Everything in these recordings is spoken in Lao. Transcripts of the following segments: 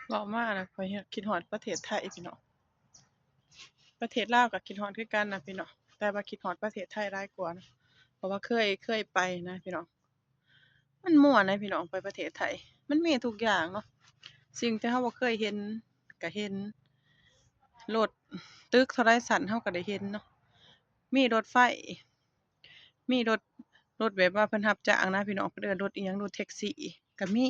ເວົ້າມາແລ້ວຂ້ອຍຄິດຮອດປະເທດໄທພີ່ນ້ອງ. ປະເທດລາວກໍຄິດຮອດຄືກັນນະພີ່ນ້ອງ, ແຕ່ວ່າຄິດຮອດປະເທດໄທຫຼາຍກວ່ານະ ເພາະວ່າເຄີຍ ເຄີຍໄປນະພີ່ນ້ອງ. ມັນມ່ວນນະພີ່ນ້ອງ, ໄປປະເທດໄທ ມັນມີທຸກຢ່າງເນາະ, ສິ່ງທີ່ເຮົາບໍ່ເຄີຍເຫັນກໍເຫັນ, ລົດຕຶກເທົ່າໃດຊັ້ນເຮົາກໍໄດ້ເຫັນເນາະ, ມີລົດໄຟ ມີລົດ ລົດແບບວ່າເພິ່ນຮັບຈ້າງນະພີ່ນ້ອງ, ເພິ່ນເອີ້ນລົດອີ່ຫຍັງ ລົດແທັກຊີກໍມີ.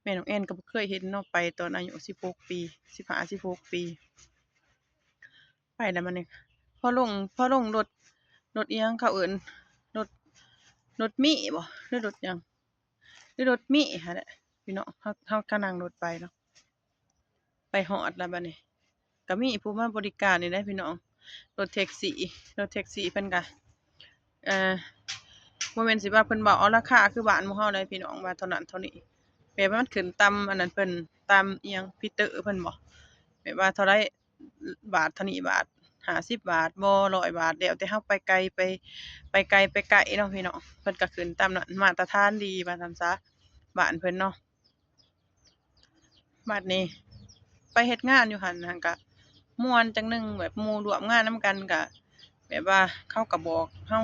ແມ່ນ້ອງແອນກໍບໍ່ເຄີຍເຫັນເນາະ, ໄປຕອນອາຍຸສິບຫົກປີ ສິບຫ້າ ສິບຫົກປີ. ໄປແລ້ວບັດນີ້ ພໍລົງ ພໍລົງລົດ ລົດອີ່ຫຍັງເຂົາເອີ້ນ ລົດ ລົດມີ້ບໍ ຫຼືລົດຫຍັງ ຫຼືລົດມີ້ຫັ້ນແຫຼະພີ່ນ້ອງ. ເຮົາ ເຮົາກໍນັ່ງລົດໄປເນາະ, ໄປຮອດແລ້ວບັດນີ້ ກໍມີຜູ້ມາບໍລິການນີ້ແຫຼະພີ່ນ້ອງ. ລົດແທັກຊີ ລົດແທັກຊີເພິ່ນກໍ ເອີ ບໍ່ແມ່ນຊິວ່າເພິ່ນເວົ້າເອົາລາຄາຄືບ້ານໝູ່ເຮົາໃດພີ່ນ້ອງ, ວ່າເທົ່ານັ້ນເທົ່ານີ້, ແບບວ່າມັນຂຶ້ນຕາມອັນນັ້ນເພິ່ນ ຕາມອີ່ຫຍັງ ຟີເຕີເພິ່ນບໍ, ແບບວ່າເທົ່າໃດ ບາດເທົ່ານີ້ບາດ ຫ້າສິບບາດບໍ ຮ້ອຍບາດ ແລ້ວແຕ່ເຮົາໄປໄກ ໄປ ໄປໄກ ໄປໄກເນາະພີ່ນ້ອງ. ເພິ່ນກໍຂຶ້ນຕາມນັ້ນ ມາດຕະຖານດີວ່າຊັ້ນຊະ ບ້ານເພິ່ນເນາະ. ບັດນີ້ໄປເຮັດງານຢູ່ຫັ້ນຫັ້ນກະມ່ວນຈັກໜຶ່ງ, ແບບໝູ່ຮ່ວມງານນຳກັນກະ ແບບວ່າເຂົາກະບອກເຮົາ,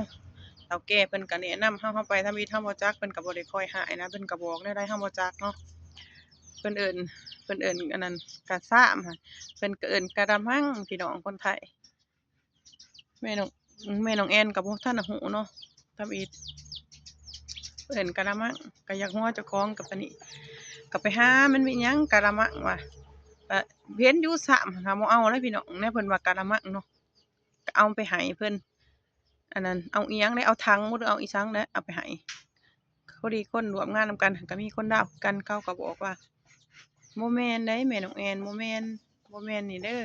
ເຖົ້າແກ່ເພິ່ນກະແນະນຳເຮົາ, ເຮົາໄປທຳອິດເຮົາບໍ່ຈັກ, ເພິ່ນກະບໍ່ໄດ້ຄ່ອຍຮ້າຍນະ, ເພິ່ນກະບອກແນວໃດເຮົາບໍ່ຈັກເນາະ. ເພິ່ນເອີ້ນ ເພິ່ນເອີ້ນອັນນັ້ນກະຊາມຫັ້ນ, ເພິ່ນກະເອີ້ນກະລະມັງ ພີ່ນ້ອງຄົນໄທ. ແມ່ນ້ອງ ແມ່ນ້ອງແອນກໍບໍ່ທັນຮູ້ເນາະ ທຳອິດເອີ້ນກະລະມັງ, ກໍຢາກຫົວເຈົ້າຂອງກັບປານນີ້ ກໍໄປຫາມັນມີຫຍັງກະລະມັງວ່າ ກໍເຫັນຢູ່ຊ້ຳ ຫາບໍ່ເອົາແລ້ວພີ່ນ້ອງ, ແນວເພິ່ນວ່າກະລະມັງເນາະ, ກໍເອົາໄປໃຫ້ເພິ່ນ. ອັນນັ້ນ ເອົາອີ່ຫຍັງເດ້ ເອົາຖັງບໍ່ ຫຼືເອົາອີ່ສັງເດ້ ເອົາໄປໃຫ້. ພໍດີຄົນຮ່ວມງານນຳກັນ ກໍມີຄົນລາວຄືກັນ, ເຂົາກໍບອກວ່າ ບໍ່ແມ່ນເດ້ແມ່ນ້ອງແອນ ບໍ່ແມ່ນ ບໍ່ແມ່ນນີ້ເດີ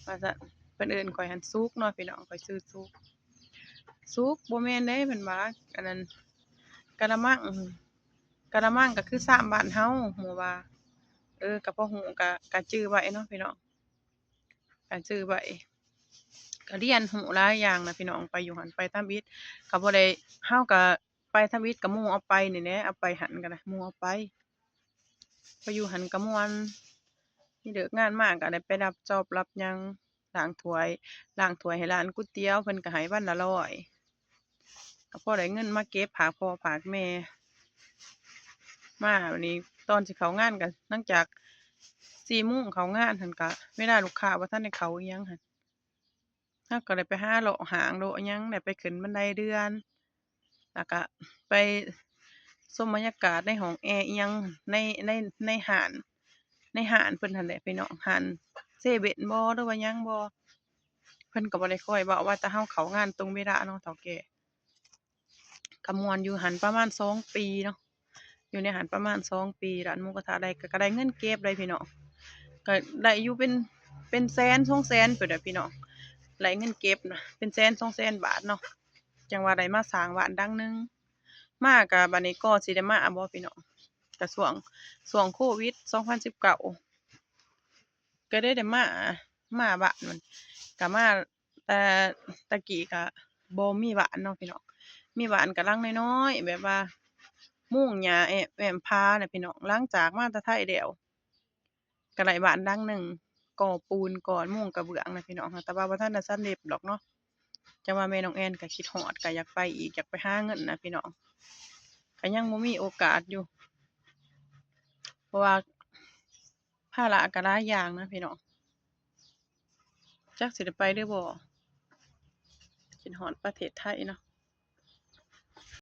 ວ່າຊັ້ນ. ເພິ່ນເອີ້ນຂ້ອຍຫັ້ນສຸກເນາະພີ່ນ້ອງ, ຂ້ອຍຊື່ສຸກ. ສຸກ ບໍ່ແມ່ນເດ້ ເພິ່ນວ່າ ອັນນັ້ນ ກະລະມັງ ກະລະມັງກໍຄືຊາມບ້ານເຮົາ ໝູ່ວ່າ. ເອີ ກໍພໍຮູ້ ກໍ ກໍຈື່ໄວ້ເນາະພີ່ນ້ອງ, ກໍຈື່ໄວ້. ກໍຮຽນຮູ້ຫຼາຍຢ່າງນະພີ່ນ້ອງ, ໄປຢູ່ຫັ້ນໄປທຳອິດ ກໍບໍ່ໄດ້ ເຮົາກໍ ໄປທຳອິດກໍໝູ່ເອົາໄປນີ້ແຫຼະ, ເອົາໄປຫັ້ນກໍໄດ້ ໝູ່ເອົາໄປ. ໄປຢູ່ຫັ້ນກໍມ່ວນ, ມີເລີກງານມາກໍໄດ້ໄປຮັບຈອບຮັບຫຍັງ, ລ້າງຖ້ວຍ ລ້າງຖ້ວຍໃຫ້ຮ້ານກ໋ວຍຕຽວ, ເພິ່ນກໍໃຫ້ວັນລະຮ້ອຍ, ກໍພໍໄດ້ເງິນມາເກັບຝາກພໍ່ຝາກແມ່. ມາບັດນີ້ຕອນຊິເຂົ້າງານກໍ ຫຼັງຈາກສີ່ໂມງເຂົ້າງານຫັ້ນ ກໍເວລາລູກຄ້າບໍ່ທັນໄດ້ເຂົ້າອີ່ຫຍັງຫັ້ນ ເຮົາກໍໄດ້ໄປຫາເລາະຫ້າງເລາະຫຍັງ, ໄດ້ໄປຂຶ້ນບັນໄດເດືອນ ແລ້ວກະໄປຊົມບັນຍາກາດໃນຫ້ອງແອອີ່ຫຍັງ ໃນ ໃນ ໃນຮ້ານ ໃນຮ້ານເພິ່ນຫັ້ນແຫຼະພີ່ນ້ອງ, ຮ້ານເຊເວັນບໍ ຫຼືວ່າຫຍັງບໍ. ເພິ່ນກໍບໍ່ໄດ້ຄ່ອຍເວົ້າ ວ່າແຕ່ເຮົາເຂົ້າງານຕົງເວລາເນາະ ເຖົ້າແກ່. ກໍມ່ວນຢູ່ຫັ້ນປະມານສອງປີເນາະ, ຢູ່ໃນຫັ້ນປະມານສອງປີ ຮ້ານໝູກະທະໄດ້ ກໍ ກໍໄດ້ເງິນເກັບໄດ້ພີ່ນ້ອງ, ກໍໄດ້ຢູ່ເປັນ ເປັນແສນສອງແສນພຸ້ນແຫຼະພີ່ນ້ອງ, ໄດ້ເງິນເກັບນະ ເປັນແສນສອງແສນບາດເນາະ, ຈັ່ງວ່າໄດ້ມາສ້າງບ້ານຫຼັງໜຶ່ງ. ມາກໍບັດນີ້ກໍຊິໄດ້ມາບໍພີ່ນ້ອງ, ກໍຊ່ວງ ຊ່ວງໂຄວິດສອງພັນສິບເກົ້າ ກໍໄດ້ ໄດ້ມາ ມາບ້ານມັນ ກໍມາ ແຕ່ແຕ່ກີ້ກະບໍ່ມີບ້ານເນາະພີ່ນ້ອງ, ມີບ້ານກະຫຼັງນ້ອຍໆ ແບບວ່າມຸງຫຍ້າແອ້ມ ແອ້ມຜານະພີ່ນ້ອງ. ຫຼັງຈາກມາແຕ່ໄທແລ້ວ ກະໄດ້ບ້ານຫຼັງໜຶ່ງ ກໍ່ປູນ ກໍ່ມຸງກະເບື້ອງນະພີ່ນ້ອງ, ແຕ່ວ່າບໍ່ທັນໄດ້ສຳເລັດດອກເນາະ. ຈັ່ງວ່າແມ່ນ້ອງແອນກະຄິດຮອດ ກະຢາກໄປອີກ ຢາກໄປຫາເງິນນະພີ່ນ້ອງ, ກະຍັງບໍ່ມີໂອກາດຢູ່ ເພາະວ່າ ພາລະກໍຫຼາຍຢ່າງນະພີ່ນ້ອງ, ຈັກຊິໄດ້ໄປຫຼືບໍ່. ຄິດຮອດປະເທດໄທເນາະ,